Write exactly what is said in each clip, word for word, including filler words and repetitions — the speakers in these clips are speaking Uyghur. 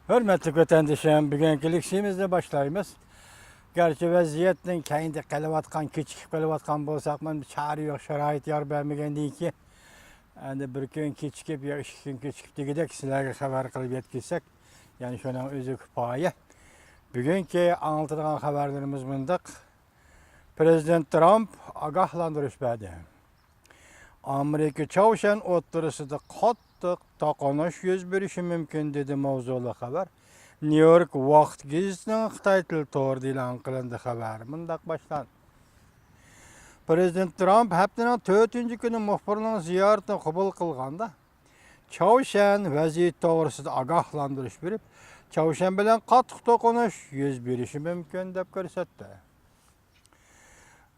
ھۆرمەتلىك ۋەتەندىشىم، بۈگۈنكى لېكسىيىمىزنى باشلايمىز. گەرچە ۋەزىيەتنىڭ كەينىدە قېلىۋاتقان، كېچىكىپ قېلىۋاتقان بولساقمۇ، چارە يوق، شارائىت يار بەرمىگەندىن كېيىن، ئەمدى بىر كۈن كېچىكىپ يا ئىككى كۈن كېچىكىپ دېگۈدەك سىلەرگە خەۋەر قىلىپ يەتكۈزسەك، يەنى شۇنىڭ ئۆزى كۇپايە. بۈگۈنكى ئاڭلىتىدىغان خەۋەرلىرىمىز مۇنداق. پىرېزىدېنت ترامپ ئاگاھلاندۇرۇش بەردى. ئامېرىكا چاۋشيەن ئوتتۇرىسىدا قاتتىق توقۇنۇش يۈز بېرىشى مۇمكىن، دېدى ماۋزۇلۇق خەۋەر. نيۇ يورك ۋاقىت گېزىتىنىڭ خىتاي تىل تورىدا ئېلان قىلىندى خەۋەر مۇنداق باشلاندى. پىرېزىدېنت ترامپ ھەپتىنىڭ تۆتىنچى كۈنى مۇخبىرنىڭ زىيارىتىنى قوبۇل قىلغاندا، چاۋشيەن ۋەزىيىتى توغرىسىدا ئاگاھلاندۇرۇش بېرىپ، چاۋشيەن بىلەن قاتتىق توقۇنۇش يۈز بېرىشى مۇمكىن، دەپ كۆرسەتتى.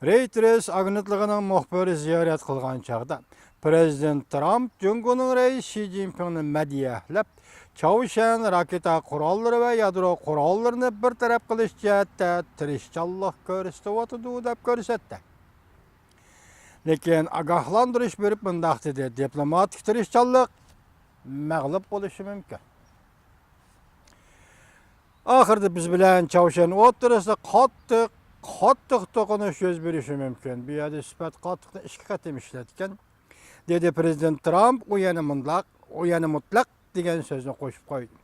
رېيتېرس ئاگېنتلىقىنىڭ مۇخبىرى زىيارەت قىلغان چاغدا، پىرېزىدېنت ترامپ جۇڭگونىڭ رەئىسى شى جىنپىڭنى مەدھىيەلەپ، چاۋشيەن راكېتا قوراللىرى ۋە يادرو قوراللىرىنى بىر تەرەپ قىلىش جەھەتتە تىرىشچانلىق كۆرسىتىۋاتىدۇ، دەپ كۆرسەتتى. لېكىن ئاگاھلاندۇرۇش بېرىپ مۇنداق دېدى، دىپلوماتىك تىرىشچانلىق مەغلۇپ بولۇشى مۇمكىن. ئاخىرىدا بىز بىلەن چاۋشيەن ئوتتۇرىسىدا قاتتىق، قاتتىق توقۇنۇش يۈز بېرىشى مۇمكىن. بۇ يەردە سۈپەت قاتتىقنى ئىككى قېتىم ئىشلەتكەن، دېدى پىرېزىدېنت ترامپ. ئۇ يەنە مۇنداق، ئۇ يەنە مۇتلەق دېگەن سۆزنى قوشۇپ قويدى.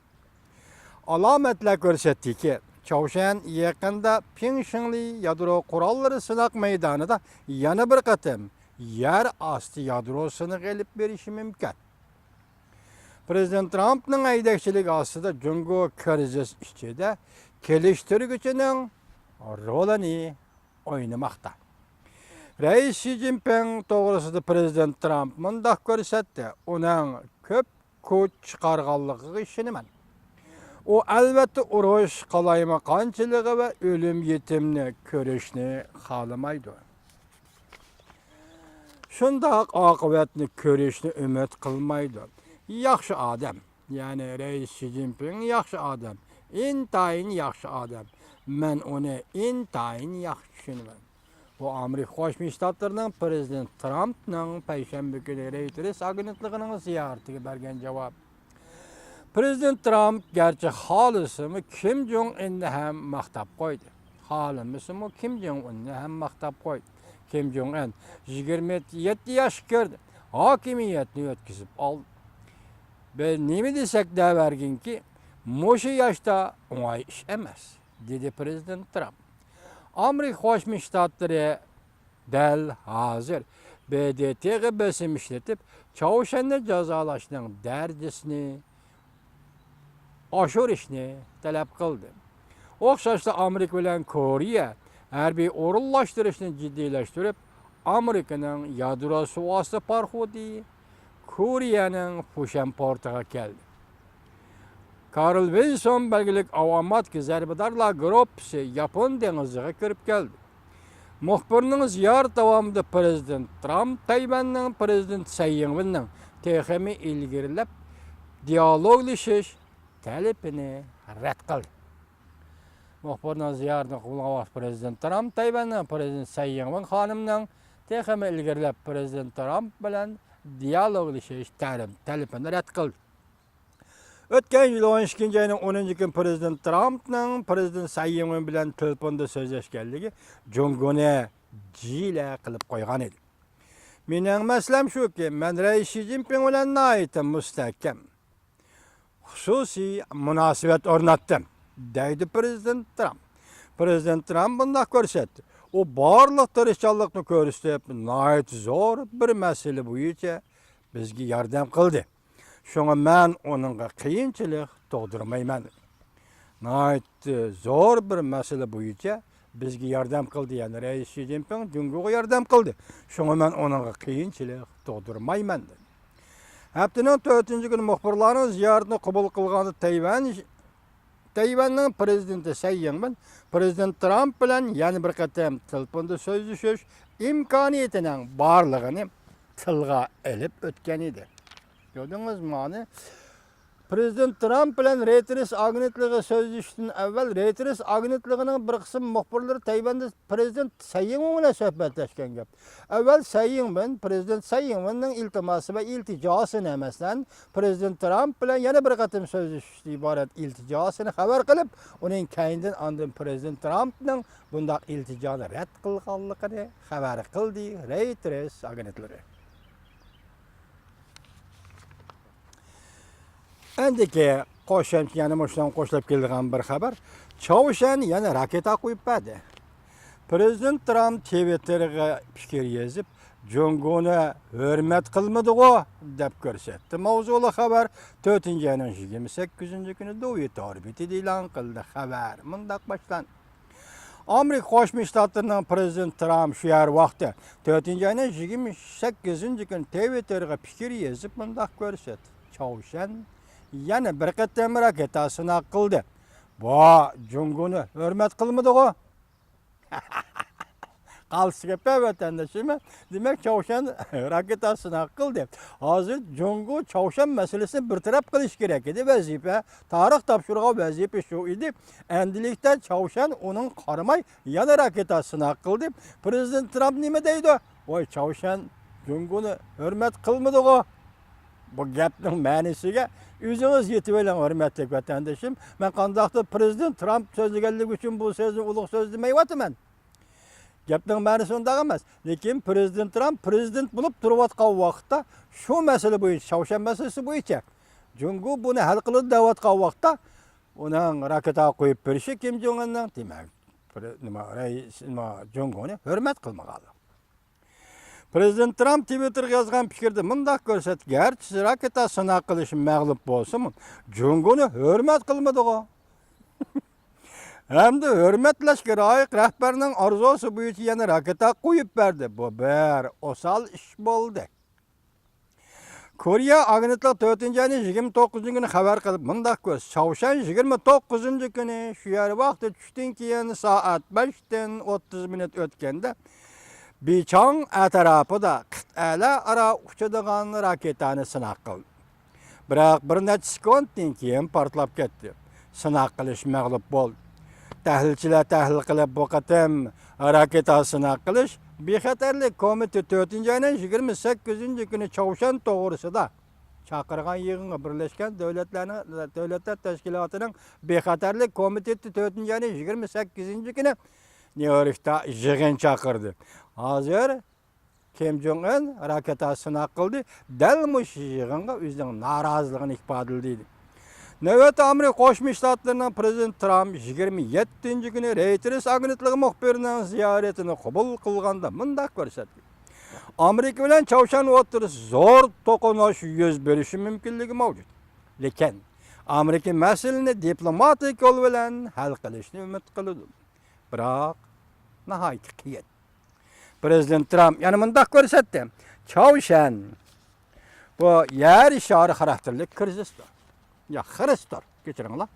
ئالامەتلەر كۆرسەتتىكى، چاۋشيەن يېقىندا پىڭشىڭلى يادرو قوراللىرى سىناق مەيدانىدا يەنە بىر قېتىم يەر ئاستى يادرو سىنىقى ئېلىپ بېرىشى مۇمكىن. پىرېزىدېنت ترامپنىڭ ھەيدەكچىلىكى ئاستىدا جۇڭگو كىرىزىس ئىچىدە كېلىشتۈرگۈچىنىڭ رولىنى ئوينىماقتا. رەئىس شى جىنپىڭ توغرىسىدا پىرېزىدېنت ترامپ مۇنداق كۆرسەتتى، ئۇنىڭ كۆپ كۈچ چىقارغانلىقىغا ئىشىنىمەن. ئۇ ئەلۋەتتە ئۇرۇش، قالايمىقانچىلىقى ۋە ئۆلۈم يېتىمنى كۆرۈشنى خالىمايدۇ. شۇنداق ئاقىۋەتنى كۆرۈشنى ئۈمىد قىلمايدۇ. ياخشى ئادەم، يەنى رەئىس شى جىنپىڭ ياخشى ئادەم، ئىنتايىن ياخشى ئادەم. مەن ئۇنى ئىنتايىن ياخشى چۈشىنىمەن. بۇ ئامېرىكا قوشما شتاتلىرىنىڭ پىرېزىدېنت ترامپنىڭ پەيشەنبە كۈنى رېيتېرس ئاگېنتلىقىنىڭ زىيارىتىگە بەرگەن جاۋابى. پىرېزىدېنت ترامپ گەرچە خالىسىمۇ كىم جوڭ ئىننى ھەم ماختاپ قويدى. خالىمىسىمۇ كىم جوڭ ئۇننى ھەم ماختاپ قويدى. كىم جوڭ ئىن يىگىرمە يەتتە ياشقا كىردى. ھاكىمىيەتنى ئۆتكۈزۈپ ئالدى. بىز نېمە دېسەك دەۋەرگىنكى، مۇشۇ ياشتا ئوڭاي ئىش ئەمەس، دېدى پىرېزىدېنت ترامپ. ئامېرىكا قوشما شتاتلىرى دەل ھازىر ب د ت غا بېسىم ئىشلىتىپ، چاۋشيەننى جازالاشنىڭ دەرىجىسىنى ئاشۇرۇشنى تەلەپ قىلدى. ئوخشاشلا ئامېرىكا بىلەن كورېيە ھەربىي ئورۇنلاشتۇرۇشنى جىددىيلەشتۈرۈپ، ئامېرىكىنىڭ يادرو سۇۋاستى پاراخوتى كورېيەنىڭ فۇشەن پورتىغا كەلدى. كارل ۋىنسون بەلگىلىك ئاۋاماتكا زەربىدارلار گۇرۇپپىسى ياپون دېڭىزىغا كىرىپ كەلدى. مۇخبىرنىڭ زىيارىتى داۋامىدا پىرېزىدېنت ترامپ تەيۋەننىڭ پىرېزىدېنتى سەي يىڭۋېننىڭ تېخىمۇ ئىلگىرىلەپ دىيالوگلىشىش تەلىپىنى رەت قىلدى. مۇخبىرنىڭ زىيارىتىنى قوبۇل قىلغان پىرېزىدېنت ترامپ تەيۋەننىڭ پىرېزىدېنتى سەي يىڭۋېن خانىمنىڭ تېخىمۇ ئىلگىرىلەپ پىرېزىدېنت ترامپ بىلەن دىيالوگلىشىش تەرىم-، تەلىپىنى رەت قىلدى. ئۆتكەن يىل ئون ئىككىنچى ئاينىڭ ئونىنچى كۈنى پىرېزىدېنت ترامپنىڭ پىرېزىدېنت سەي يىڭۋېن بىلەن تېلېفوندا سۆزلەشكەنلىكى جۇڭگونى جىلە قىلىپ قويغان ئىدى. مېنىڭ مەسىلەم شۇكى، مەن رەئىس شى جىنپىڭ بىلەن ناھايىتى مۇستەھكەم خۇسۇسىي مۇناسىۋەت ئورناتتىم، دەيدۇ پىرېزىدېنت ترامپ. پىرېزىدېنت ترامپ بۇنداق كۆرسەتتى. ئۇ بارلىق تىرىشچانلىقنى كۆرسىتىپ، ناھايىتى زور بىر مەسىلە بويىچە بىزگە ياردەم قىلدى. شۇڭا مەن ئۇنىڭغا قىيىنچىلىق تۇغدۇرمايمەن. ناھايىتى زور بىر مەسىلە بويىچە بىزگە ياردەم قىلدى، يەنى رەئىس شى جىنپىڭ جۇڭگوغا ياردەم قىلدى. شۇڭا مەن ئۇنىڭغا قىيىنچىلىق تۇغدۇرمايمەن، دېدى. ھەپتىنىڭ تۆتىنچى كۈنى مۇخبىرلارنىڭ زىيارىتىنى قوبۇل قىلغاندا تەيۋەن، تەيۋەننىڭ پىرېزىدېنتى سەي يىڭۋېن پىرېزىدېنت ترامپ بىلەن يەنە بىر قېتىم تېلېفوندا سۆزلىشىش ئىمكانىيىتىنىڭ بارلىقىنى تىلغا ئېلىپ ئۆتكەن ئىدى. كۆردىڭىزمۇ ئانى؟ پرېزىدېنت ترامپ بىلەن رېيتېرس ئاگېنتلىقى سۆزلىشىشتىن ئەۋۋەل، رېيتېرس ئاگېنتلىقىنىڭ بىر قىسىم مۇخبىرلىرى تەيۋەندە پرېزىدېنت سەي ئىڭۋېن بىلەن سۆھبەتلەشكەن گەپ. ئەۋۋەل سەي ئىڭۋېن پرېزىدېنت سەي ئىڭۋېننىڭ ئىلتىماسى ۋە ئىلتىجاسىنى، مەسىلەن، پرېزىدېنت ترامپ بىلەن يەنە بىر قېتىم سۆزلىشىشتىن ئىبارەت ئىلتىجاسىنى خەۋەر قىلىپ، ئۇنىڭ كەينىدىن ئاندىن پرېزىدېنت ترامپنىڭ بۇنداق ئىلتىجانى رەت قىلغانلىقىنى خەۋەر قىلدى رېيتېرس ئاگېنتلىرى. ئەندىكى قوشۇمچە يەنە مۇشۇنىڭغا قوشۇلۇپ كېلىدىغان بىر خەۋەر. چاۋشيەن يەنە راكېتا قويۇپ بەردى. پرېزىدېنت ترامپ تىۋىتتېرغا پىكىر يېزىپ، جۇڭگونى ھۆرمەت قىلمىدىغۇ دەپ كۆرسەتتى. ماۋزۇلۇق خەۋەر تۆتىنچى ئاينىڭ يىگىرمە سەككىزىنچى كۈنى دۇۋى تور بېتىدە ئېلان قىلدى. خەۋەر مۇنداق باشلاندى. ئامېرىكا قوشما شتاتلىرىنىڭ پرېزىدېنتى ترامپ شۇ يەر ۋاقتى تۆتىنچى ئاينىڭ يىگىرمە سەككىزىنچى كۈنى تىۋىتتېرغا پىكىر يېزىپ مۇنداق كۆرسەتتى: چاۋشيەن يەنە بىر قېتىم راكېتا سىناق قىلدى. بۇ جۇڭگونى ھۆرمەت قىلمىدىغۇ؟ قالتىس گەپ ۋەتەنداشىم. دېمەك، چاۋشيەن راكېتا سىناق قىلدى. ھازىر جۇڭگو چاۋشيەن مەسىلىسىنى بىر تەرەپ قىلىش كېرەك ئىدى. ۋەزىپە، تارىخ تاپشۇرغان ۋەزىپە شۇ ئىدى. ئەمدىلىكتە چاۋشيەن ئۇنىڭغا قارىماي يەنە راكېتا سىناق قىلدى. پرېزىدېنت ترامپ نېمە دەيدۇ؟ ۋاي، چاۋشيەن جۇڭگونى ھۆرمەت قىلمىدىغۇ؟ بۇ گەپنىڭ مەنىسىگە ئۆزىڭىز يېتىۋېلىڭ، ھۆرمەتلىك ۋەتەندىشىم. مەن قانداقتۇر پرېزىدېنت ترامپ سۆزلىگەنلىكى ئۈچۈن بۇ سۆزنى ئۇلۇغ سۆز دېمەيۋاتىمەن. گەپنىڭ مەنىسى ئۇنداق ئەمەس. لېكىن پرېزىدېنت ترامپ پرېزىدېنت بولۇپ تۇرۇۋاتقان ۋاقىتتا شۇ مەسىلە بويىچە، چاۋشيەن مەسىلىسى بويىچە جۇڭگو بۇنى ھەل قىلىدۇ دەۋاتقان ۋاقىتتا ئۇنىڭ راكېتا قويۇپ بېرىشى كىم جوڭ ئۇننىڭ، دېمەك، پرې-، نېمە، رەئىس، نېمە، جۇڭگونى ھۆرمەت قىلمىغانلىق. پرېزىدېنت ترامپ تىۋىتتېرغا يازغان پىكرىدە مۇنداق كۆرسەتتى: گەرچە راكېتا سىناق قىلىش مەغلۇپ بولسىمۇ، جۇڭگونى ھۆرمەت قىلمىدىغۇ؟ ھەمدە ھۆرمەتلەشكە لايىق رەھبەرنىڭ ئارزۇسى بويىچە يەنە راكېتا قويۇپ بەردى. بۇ بىر ئوسال ئىش بولدى. كورېيە ئاگېنتلىقى تۆتىنچى ئاينىڭ يىگىرمە توققۇزىنچى كۈنى خەۋەر قىلىپ مۇنداق كۆرسىتى: چاۋشيەن يىگىرمە توققۇزىنچى كۈنى شۇ يەر ۋاقتى چۈشتىن كېيىن سائەت بەشتىن ئوتتۇز مىنۇت ئۆتكەندە بىچاڭ ئەتراپىدا قىتئەلەر ئارا ئۇچىدىغان راكېتانى سىناق قىلدى. بىراق بىر نەچچە سېكۇنتتىن كېيىن پارتلاپ كەتتى. سىناق قىلىش مەغلۇپ بولدى. تەھلىلچىلەر تەھلىل قىلىپ، بۇ قېتىم راكېتا سىناق قىلىش بىخەتەرلىك كومىتېتى تۆتىنچى ئاينىڭ يىگىرمە سەككىزىنچى كۈنى چاۋشيەن توغرىسىدا چاقىرغان يىغىنغا بىرلەشكەن دۆلەتلەرنىڭ، دۆلەتلەر تەشكىلاتىنىڭ بىخەتەرلىك كومىتېتى تۆتىنچى ئاينىڭ يىگىرمە سەككىزىنچى كۈنى نيۇ يوركتا يىغىن چاقىردى. ھازىر كىم جوڭ ئۇن راكېتا سىناق قىلدى، دەل مۇشۇ يىغىنغا ئۆزىنىڭ نارازىلىقىنى ئىپادىلىدى. نۆۋەتتە ئامېرىكا قوشما شتاتلىرىنىڭ پرېزىدېنتى ترامپ يىگىرمە يەتتىنچى كۈنى رېيتېرس ئاگېنتلىقى مۇخبىرىنىڭ زىيارىتىنى قوبۇل قىلغاندا مۇنداق كۆرسەتتى: ئامېرىكا بىلەن چاۋشيەن ئوتتۇرىسىدا زور توقۇنۇش يۈز بېرىشى مۇمكىنلىكى مەۋجۇت. لېكىن ئامېرىكا مەسىلىنى دىپلوماتىك يول بىلەن ھەل قىلىشنى ئۈمىد قىلىدۇ. بىراق ناھايىتى قىيىن. پرېزىدېنت ترامپ يەنە مۇنداق كۆرسەتتى: چاۋشيەن بۇ يەر شارى خاراكتېرلىك كىرىزىستۇر. يا، خىرىستۇر، كەچۈرۈڭلار.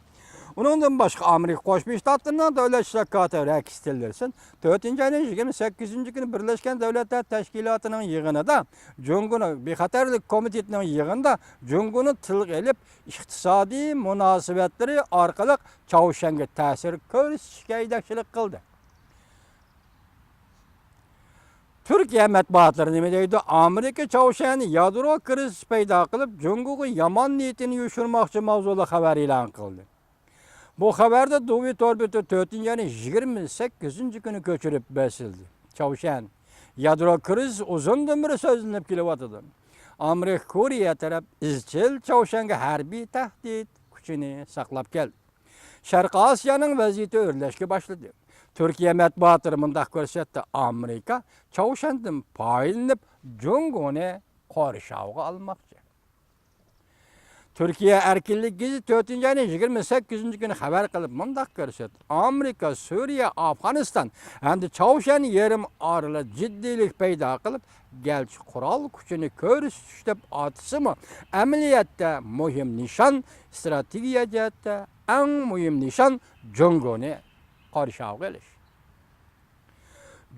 ئۇنىڭدىن باشقا، ئامېرىكا قوشما شتاتلىرىنىڭ دۆلەت ئىشلار كاتىپى رېكس تىللېرسون تۆتىنچى ئاينىڭ يىگىرمە سەككىزىنچى كۈنى بىرلەشكەن دۆلەتلەر تەشكىلاتىنىڭ يىغىنىدا، جۇڭگونىڭ بىخەتەرلىك كومىتېتىنىڭ يىغىنىدا جۇڭگونى تىلغا ئېلىپ، ئىقتىسادىي مۇناسىۋەتلىرى ئارقىلىق چاۋشيەنگە تەسىر كۆرسىتىشكە يېتەكچىلىك قىلدى. تۈركىيە مەتبۇئاتلىرى نېمە دەيدۇ؟ ئامېرىكا چاۋشيەن يادرو كىرىزىس پەيدا قىلىپ، جۇڭگوغا يامان نىيىتىنى يوشۇرماقچى ماۋزۇلۇق خەۋەر ئېلان قىلدى. بۇ خەۋەردە دۇۋى تور بېتى تۆتىنچى ئاينىڭ يىگىرمە سەككىزىنچى كۈنى كۆچۈرۈپ بېسىلدى. چاۋشيەن يادرو كىرىزىسى ئۇزۇندىن بېرى سۆزلىنىپ كېلىۋاتىدۇ. ئامېرىكا كورېيە تەرەپ ئىزچىل چاۋشيەنگە ھەربىي تەھدىت كۈچىنى ساقلاپ كەلدى. شەرقىي ئاسىيانىڭ ۋەزىيىتى ئۆرلەشكە باشلىدى. تۈركىيە مەتبۇئاتلىرى مۇنداق كۆرسەتتى: ئامېرىكا چاۋشيەندىن پايدىلىنىپ، جۇڭگونى قورشاۋغا ئالماقچى. تۈركىيە ئەركىنلىك گېزىتى تۆتىنچى ئاينىڭ يىگىرمە سەككىزىنچى كۈنى خەۋەر قىلىپ مۇنداق كۆرسەتتى: ئامېرىكا سۈرىيە، ئافغانىستان ھەمدە چاۋشيەن يېرىم ئارىلىدا جىددىيلىك پەيدا قىلىپ، گەرچە قورال كۈچىنى كۆرسىتىش دەپ ئاتىسىمۇ، ئەمەلىيەتتە مۇھىم نىشان، ئىستراتېگىيە جەھەتتە ئەڭ مۇھىم نىشان جۇڭگونى قورشاۋغا ئېلىش.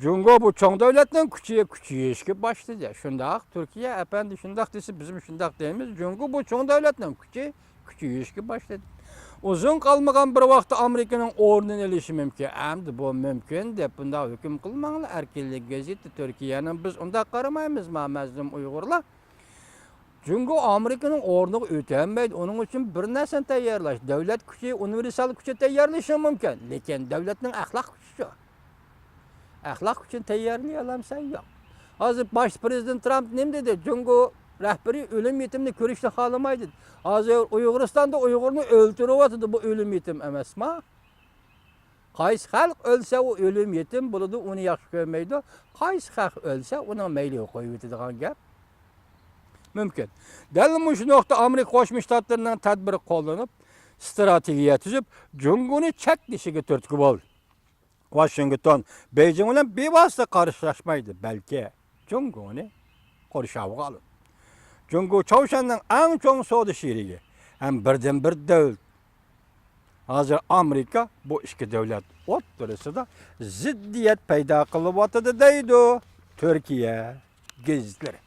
جۇڭگو بۇ چوڭ دۆلەتنىڭ كۈچى كۈچىيىشكە باشلىدى. شۇنداق، تۈركىيە ئەپەندى شۇنداق دېسە، بىزمۇ شۇنداق دەيمىز. جۇڭگو بۇ چوڭ دۆلەتنىڭ كۈچى كۈچىيىشكە باشلىدى. ئۇزۇن قالمىغان بىر ۋاقىتتا ئامېرىكىنىڭ ئورنىنى ئېلىشى مۇمكىن. ئەمدى بۇ مۇمكىن دەپ بۇنداق ھۆكۈم قىلماڭلار. ئەركىنلىك گېزىتى تۈركىيەنىڭ، بىز ئۇنداق قارىمايمىز، ما مەزلۇم ئۇيغۇرلار. جۇڭگو ئامېرىكىنىڭ ئورنىغا ئۆتەلمەيدۇ. ئۇنىڭ ئۈچۈن بىر نەرسىنى تەييارلاش، دۆلەت كۈچى، ئۇنىۋېرسال كۈچى تەييارلىشى مۇمكىن. لېكىن دۆلەتنىڭ ئەخلاق كۈچىچۇ؟ ئەخلاق كۈچىنى تەييارلىيالامسەن؟ ياق. ھازىر باش پىرېزىدېنت ترامپ نېمە دېدى؟ جۇڭگو رەھبىرى ئۆلۈم يېتىمنى كۆرۈشنى خالىمايدۇ دېدى. ھازىر ئۇيغۇرىستاندا ئۇيغۇرنى ئۆلتۈرۈۋاتىدۇ، بۇ ئۆلۈم يېتىم ئەمەسما؟ قايسى خەلق ئۆلسە، ئۇ ئۆلۈم يېتىم بولىدۇ، ئۇنى ياخشى كۆرمەيدۇ. قايسى خەق ئۆلسە، ئۇنىڭ مەيلىگە قويۇۋېتىدىغان گەپ. مۇمكىن. دەل مۇشۇ نۇقتا ئامېرىكا قوشما شتاتلىرىنىڭ تەدبىر قوللىنىپ، ستراتېگىيە تۈزۈپ، جۇڭگونى چەكلىشىگە تۈرتكە بولدى. ۋاشىنگتون بېيجىڭ بىلەن بىۋاسىتە قارشىلاشمايدۇ، بەلكى جۇڭگونى قورشاۋىغا ئالىدۇ. جۇڭگو چاۋشيەننىڭ ئەڭ چوڭ سودا شېرىكى ھەم بىردىنبىر دۆلەت. ھازىر ئامېرىكا بۇ ئىككى دۆلەت ئوتتۇرىسىدا زىددىيەت پەيدا قىلىۋاتىدۇ، دەيدۇ تۈركىيە گېزىتلىرى.